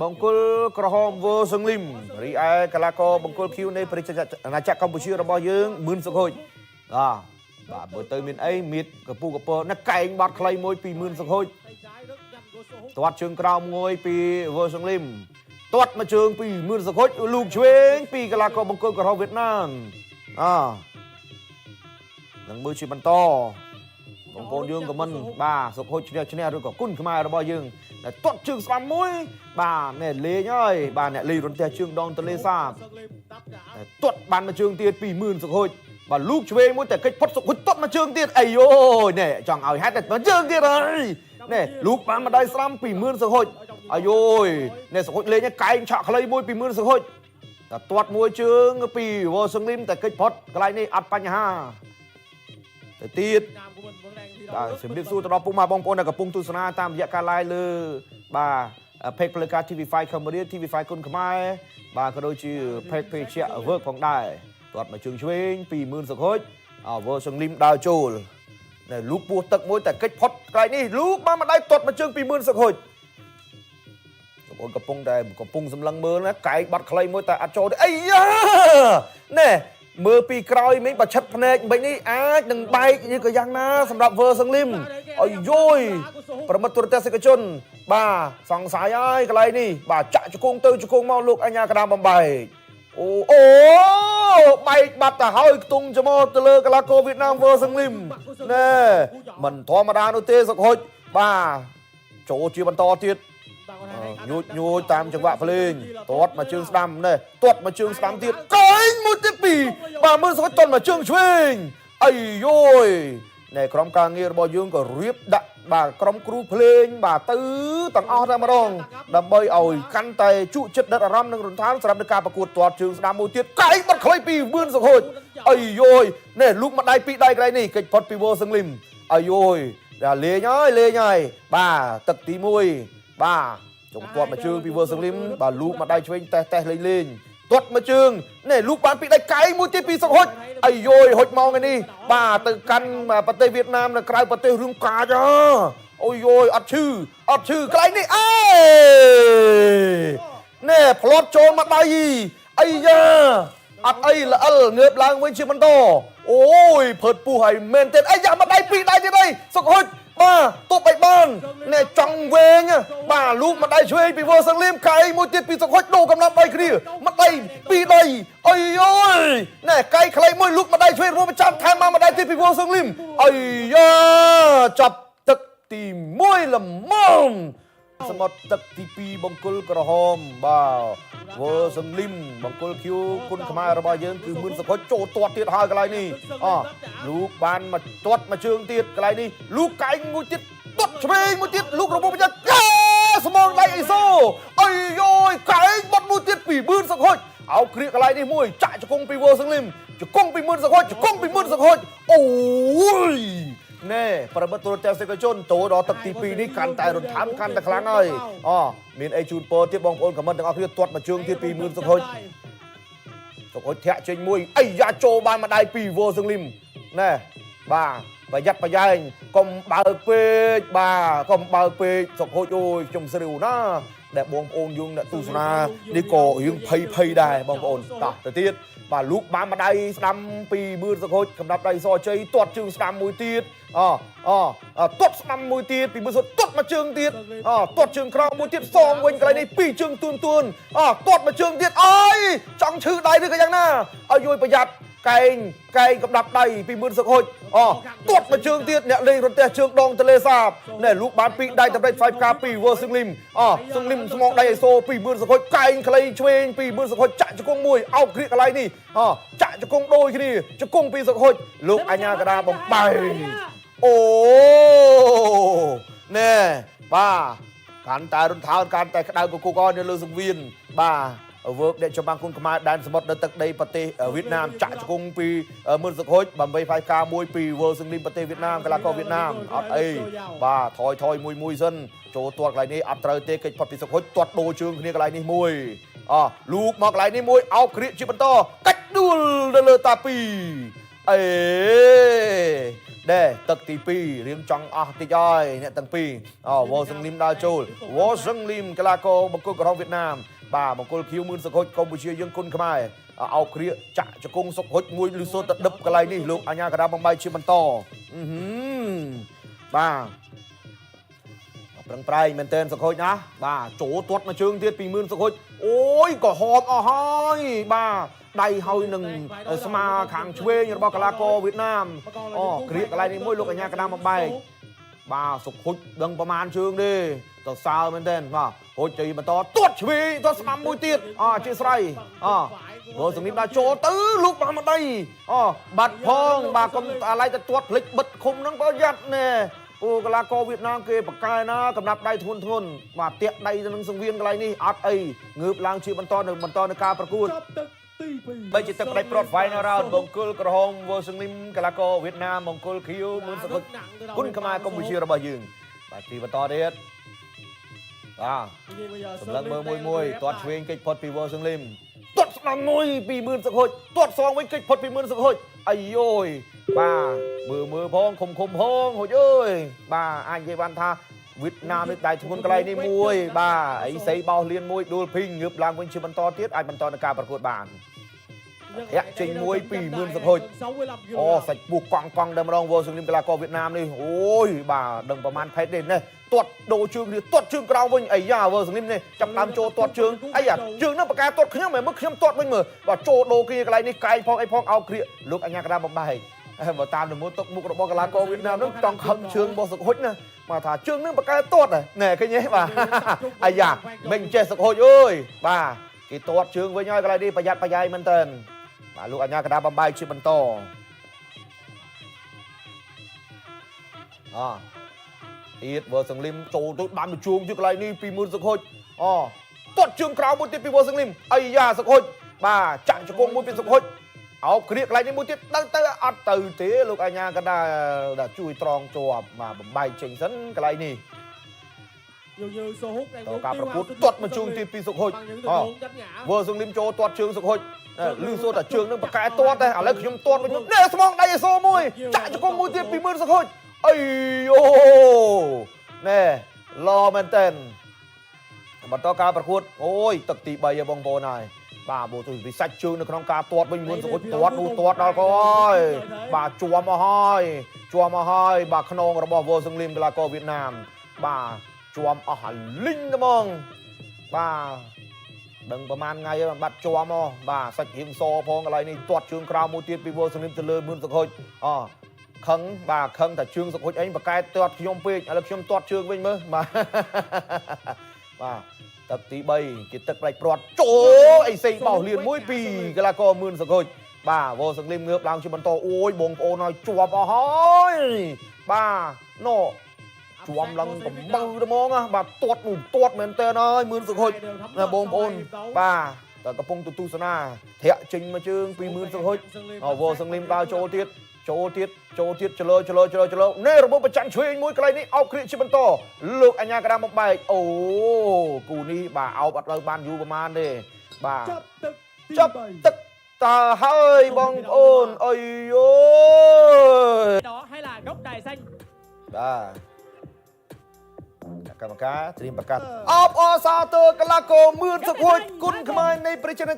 បង្គោលក្រហមវើសឹងលឹមរីឯកីឡាករបង្គោលខៀវនៃប្រជាណាចក្រកម្ពុជារបស់យើងមឿនសុខហុចបាទបាទមើលទៅមានអីមៀតកពូកពើណាកែងបាត់ខ្លីមួយពីមឿនសុខហុច Tay trái rất nhanh của Sohut. ទាត់ជើងក្រោមមួយពីវើសឹងលឹមទាត់មកជើងពីមឿនសុខហុចលូកឆ្វេងពីកីឡាករបង្គោលក្រហមវៀតណាមអនឹងមើលជាបន្តបងប្អូនយើងក៏មិនបាទសុខហុចឈ្នះឈ្នះឬក៏គុណខ្មែររបស់យើងដែលទាត់ជើងស្ដាំមួយបាទនេះលេងហើយបាទអ្នកលេងរន្ទះជើងដងទន្លេសាប Sơn Lim đáp trả. តែទាត់បានមកជើងទៀតពីមឿនសុខហុចបាទលូកឆ្វេងមួយតែកិច្ចផុតសុខហុចទាត់មកជើងទៀតអាយយនេះចង់ឲ្យហេតុតែមកជើងទៀតហើយនេះលូកបានមកដៃស្រាំពីមឿនសុខហុចអាយយនេះសុខហុចលេងឲ្យកែងឆក់ខ្លីមួយពីមឿនសុខហុចតែទាត់មួយជើងពីវសឹងលឹមតែកិច្ចផុតកន្លែងនេះអត់បញ្ហាទៅទៀត Việt Nam của mình vẫn đang thi đấu បាទ rất bình ជំរាបសួរ tĩnh. ទៅដល់ពុកម៉ែបងប្អូនដែលកំពុងទស្សនាតាមរយៈការ live លើបាទ page ផ្លូវការ TV5 Cambodia TV5 គុនខ្មែរបាទក៏ដូចជា page ភេជ្ជៈ work ផងដែរទាត់មកជើងឆ្វេងពីមឿនសុខហុចអវើសង្លឹមដើរចូលណែលូកពោះទឹកមួយតែកិច្ចផុតកន្លែងនេះលូកបានមកដៃទាត់មកជើងពីមឿនសុខហុចបងប្អូនកំពុងតែកំពុងសម្លឹងមើលណាកែងបាត់ខ្លីមួយតែអត់ចូលទេអីយ៉ាណែមើលពីក្រោយមិញបើឆិតភ្នែកមិញនេះអាចនឹងបែកឬក៏យ៉ាងណាសម្រាប់វើសង្លឹមអាយយប្រមិត្តទូរទស្សនិកជន បាទសង្ស័យហើយកន្លែងនេះបាទចាក់ជង្គង់ទៅជង្គង់មកលោកអញ្ញាកណ្ដាលបំបែកអូអូបែកបាត់ទៅហើយខ្ទង់ច្មោទៅលើកីឡាករវៀតណាមវើសង្លឹមណែមិនធម្មតានោះទេសុខហុចបាទចូលជាបន្តទៀត Ta có thể thấy anh ញូច đã ញូច chọn តាមចង្វាក់ភ្លេង là ទាត់មកជើងស្ដាំនេះទាត់មកជើងស្ដាំទៀតកែងមួយទៀតពីរបាទមើលស្គាល់ទាត់មកជើងឆ្វេងអាយយយណែក្រុមការងាររបស់យើងក៏រៀបដាក់បាទក្រុមគ្រូភ្លេងបាទទៅទាំងអស់តែម្ដងដើម្បីឲ្យកាន់តែជក់ចិត្តដិតអារម្មណ៍និងរំខានសម្រាប់ในការប្រកួតទាត់ជើងស្ដាំមួយទៀតកែងបាត់ខ្លីពីវឿនសុខហូចអាយយយណែលូកមកដៃពីរដៃកន្លែងនេះកិច្ចផុតពីវសឹងលឹមអាយយយដល់លេងហើយលេងហើយបាទទឹកទី1បាទ ចុងទាត់មកជើងពីវើសង្លឹមបាទលូកមកដៃឆ្វេងតេះតេះលេងលេងទាត់មកជើងនេះលូកបានពីដៃកែងមួយទៀតពីសុកហុចអាយយហុចមកឯនេះបាទទៅកាន់ប្រទេសវៀតណាមនៅក្រៅប្រទេសរឿងកាចអូយយអត់ឈឺអត់ឈឺកន្លែងនេះអេនេះផ្លាត់ចូលមកដៃអាយ៉ាអត់អីល្អិលងើបឡើងវិញជាបន្តអូយភើតពោះហើយមែនទេអាយ៉ាមកដៃពីរដៃទៀតអីសុកហុចបាទទប់ឲ្យបាននេះចង់វែងបាទលូកមកដៃឆ្វេងពីវើសង្លៀមកែងមួយទៀតពីសុកហុចដូរកំណត់ដៃគ្នាមកដៃពីរដៃអីយយណែកែខ្លីមួយលូកមកដៃឆ្វេងរួមចាំថែមមកមកដៃទៀតពីវើសង្លៀមអីយ៉ាចាប់ទឹកទី1ល្មមសមុទ្រទឹកទី2បង្គោលក្រហមបាទវើសង្លឹមបង្គោលខៀវគុណខ្មែររបស់យើងគឺមឿនសុខុចចូលទាត់ទៀតហើយកន្លែងនេះអលូកបានមកទាត់មកជើងទៀតកន្លែងនេះលូកកែងមួយទៀតទាត់ឆ្វេងមួយទៀតលូករបស់ប្រយ័ត្នយេស្មងដៃអីសូអីយយកែងបាត់មួយទៀតពីមឿនសុខុចអោគ្រាកន្លែងនេះមួយចាក់ជង្គង់ពីវើសង្លឹមជង្គង់ពីមឿនសុខុចជង្គង់ពីមឿនសុខុចអូយណែប្រិមិត្តទូរទស្សនិកជនចូលដល់ទឹកទី2នេះកាន់តែរន្ថាមកាន់តែខ្លាំងហើយអមានអីជូនពរទៀតបងប្អូនខមមិនទាំងអស់គ្នាទាត់មកជើងទៀតពីមឿនសុខុច សុខុចធាក់ចេញមួយអីយ៉ាចូលបានម្ដាយពីវសឹងលឹមណែបាទប្រយ័ត្នប្រយែងកុំបើកពេកបាទកុំបើកពេកសុខុចអូយខ្ញុំស្រីវណាដែលបងប្អូនយើងអ្នកទស្សនានេះក៏រៀងភ័យភ័យដែរបងប្អូនតោះទៅទៀតបាទលូកបានម្ដាយស្ដាំពីមឿនសុខុចកំដាប់ដៃសជ័យទាត់ជើងស្ដាំមួយទៀតអអទាត់ស្ដាំមួយទៀតពីមឿនសុខទាត់មកជើងទៀតអទាត់ជើងក្រោមមួយទៀតសងវិញកន្លែងនេះពីរជើងទួនទួនអទាត់មកជើងទៀតអើយចង់ឈឺដៃឬក៏យ៉ាងណាឲ្យយួយប្រយ័ត្នកែងកែងកំដាប់ដៃពីមឿនសុខហុចអទាត់មកជើងទៀតអ្នកលេងរន្ទះជើងដងទលេសាបណែលូកបានពីរដៃតម្រេចផ្សាយផ្កាពីវើសឹងលឹមអសឹងលឹមស្មងដៃអេសូពីមឿនសុខហុចកែងខ្លីឆ្វេងពីមឿនសុខហុចចាក់ជង្គង់មួយអោបគ្រាកន្លែងនេះអចាក់ជង្គង់ដូចគ្នាជង្គង់ពីសុខហុចលោកអញ្ញាកដាបំបែកអូណែបាទកាន់តែរន្ថើនកាន់តែក្តៅកគុកអនៅលើសង្វៀនបាទវើកអ្នកចម្បាំងគុនខ្មែរដែនសមុទ្រនៅទឹកដីប្រទេសវៀតណាមចាក់ជង្គង់ពីមឿនសុខហុចដើម្បីផ្សាយការមួយពីវើសឹងលីមប្រទេសវៀតណាមកីឡាករវៀតណាមអត់អីបាទថយថយមួយមួយសិនចូលទាត់កន្លែងនេះអត់ត្រូវទេកិច្ចផុតពីសុខហុចទាត់ដូរជើងគ្នាកន្លែងនេះមួយអលូកមកកន្លែងនេះមួយអោបគ្រាកជាបន្តកាច់ដួលនៅលើតាពីអេ ដែរទឹកទី2រៀងចង់អស់តិចហើយអ្នកទាំងពីរអូវ៉សឹងលឹមដើរចូលវ៉សឹងលឹមកីឡាករបង្គោលក្រហមវៀតណាមបាទបង្គោលខៀវមឿនសុខុចកម្ពុជាយើងគុណខ្មែរអោបគ្រាចាក់ជង្គង់សុខុចមួយលឺសូតទៅដឹបកន្លែងនេះលោកអញ្ញាកដាបំបីជាបន្តអឺហឺបាទប្រឹងប្រែងមែនទែនសុខុចណាបាទចូលទាត់មួយជើងទៀតពីមឿនសុខុចអូយក៏ហមអស់ហើយបាទដៃហើយនឹងស្មាខាងឆ្វេងរបស់កីឡាករវៀតណាមអូគ្រាកន្លែងនេះមួយលោកអញ្ញាកដាបំបែក បាទសុខុចដឹងប្រមាណជើងទេទៅសើមែនទែនបាទហូចជ័យបន្តទាត់ឆ្វេងទាត់ស្ដាំមួយទៀតអអធិស្ឋានអបើសង្លីមដល់ចូលទៅលូកបានមកដីអបាត់ផងបាទកុំអាឡ័យទៅទាត់ភ្លេចបិទឃុំហ្នឹងបើយ៉ាត់ណែពូកីឡាករវៀតណាមគេបកកែណាកំណាប់ដៃធ្ងន់ធ្ងន់បាទតាក់ដៃទៅនឹងសង្វៀនកន្លែងនេះអត់អីងើបឡើងជាបន្តនៅបន្តនៅការប្រកួត ចាប់ទឹកទី2 បីជាទឹកផ្ដាច់ព្រាត់ Final Round បង្គោលក្រហមវ៉ូសឹងលឹមកីឡាករវៀតណាមបង្គោលខៀវមឿនសកុចគុណខ្មែរកម្ពុជារបស់យើងបាទទីបន្តទៀតបាទសម្លឹងមើលមួយមួយទាត់ឆ្វេងកិច្ចផុតពីវ៉ូសឹងលឹមទាត់ស្ដាំមួយពីមឿនសកុចទាត់សងវិញកិច្ចផុតពីមឿនសកុចអាយយបាទមើលមើលផងខុំខុំផងហូចអើយបាទអាចនិយាយបានថាវៀតណាមនេះដៃធ្ងន់កន្លែងនេះមួយបាទអីសីបោះលៀនមួយដួលភីងងើបឡើងវិញជាបន្តទៀតអាចបន្តในការប្រកួតបាន ធាក់ចេញមួយពីមឿនសុខុច អូសាច់ពោះកង់កង់តែម្ដងវ៉ូសឹងលឹមកីឡាករវៀតណាមនេះអូយបាទដឹងប្រមាណផេតទេនេះទាត់ដូរជើងនេះទាត់ជើងក្រោមវិញអាយ៉ាវ៉ូសឹងលឹមនេះចាប់ដើមចូលទាត់ជើងអាយ៉ាជើងហ្នឹងបកកែទាត់ខ្ញុំមើលខ្ញុំទាត់វិញមើលបាទចូលដូរគ្នាកន្លែងនេះកែងផងអីផងអោគ្រាលោកអញ្ញាកដាបំបែកបើតាមនមទុកមុខរបស់កីឡាករវៀតណាមហ្នឹងតង់ខឹងជើងរបស់សុខុចណាបាទថាជើងហ្នឹងបកកែទាត់ណែឃើញទេបាទអាយ៉ាមិនចេះសុខុចអើយបាទគេទាត់ជើងវិញហើយកន្លែងនេះប្រយ័ត្នប្រយែងមែនតើបាទលោកអញ្ញាកដាបំបែកជាបន្ត អទៀតវើសង្លឹមចូលទៅដាំជួងជើងកន្លែងនេះពីមឿនសុខុចអទាត់ជើងក្រោមមួយទៀតពីវើសង្លឹមអាយ៉ាសុខុចបាទចាក់ជង្គង់មួយពីសុខុចអោបគ្រាកន្លែងនេះមួយទៀតទៅទៅអត់ទៅទេលោកអញ្ញាកដាដែលជួយត្រង់ជាប់បាទបំបែកចេញសិនកន្លែងនេះតការប្រកួតទាត់មួយជើងទៀតពីសុខុចអវើសង្លឹមចូលទាត់ជើងសុខុចលឺសូតែជើងនឹងបកកែទាត់តែឥឡូវខ្ញុំទាត់វិញនេះស្មងដៃអេសូមួយចាក់ជង្គង់មួយទៀតពីមឿនសុខុចអីយោណែឡមែនតើបន្តការប្រកួតអូយទឹកទី3ហើយបងប្អូនហើយបាទបូទុយវិសាច់ជើងនៅក្នុងការទាត់វិញមុនសគុតទាត់នោះទាត់ដល់កហើយបាទជួមមកហើយជួមមកហើយបាទខ្នងរបស់វ៉ូសឹងលីមកីឡាករវៀតណាមបាទជួមអស់អាលីងត្មងបាទដឹងប្រហែលថ្ងៃហើយបាត់ជួមមកបាទសាច់រៀងសផងកន្លែងនេះទាត់ជើងក្រោមមួយទៀតពីវ៉ូសឹងលីមទៅលើមុនសគុតអខឹងបាទខឹងតែជើងសុខុចអីបកែទាត់ខ្ញុំពេកឥឡូវខ្ញុំទាត់ជើងវិញមើលបាទបាទទឹកទី3ជាទឹកផ្ដាច់ព្រាត់ចូលអីសេងបោះលៀនមួយពីកីឡាករមឿនសុខុចបាទវ៉ូសង្លឹមងើបឡើងជាបន្តអូយបងប្អូនឲ្យជាប់អស់ហើយបាទណូជាប់ឡើងកំបៅត្មងបាទទាត់នោះទាត់មែនតើហើយមឿនសុខុចណាបងប្អូនបាទតែកំពុងទស្សនាធាក់ចេញមកជើងពីមឿនសុខុចវ៉ូសង្លឹមដើរចូលទៀតចូលទៀតចូលទៀតចលើចលើចលើចលើនេះរបបប្រចាំឆ្វេងមួយកន្លែងនេះអោបគ្រាកជាបន្តលោកអញ្ញាកដាមកបែកអូគូនេះបាទអោបអត់លើបានយូរប្រហែលទេបាទ ចាប់ទឹក ចាប់ទឹកតើហើយបងប្អូនអីយោ đỏ hay là gốc đài xanh បាទកម្មការត្រៀមប្រកាសអបអរសាទរកីឡាករមឿនសុខួចគុណខ្មែរនៃប្រជា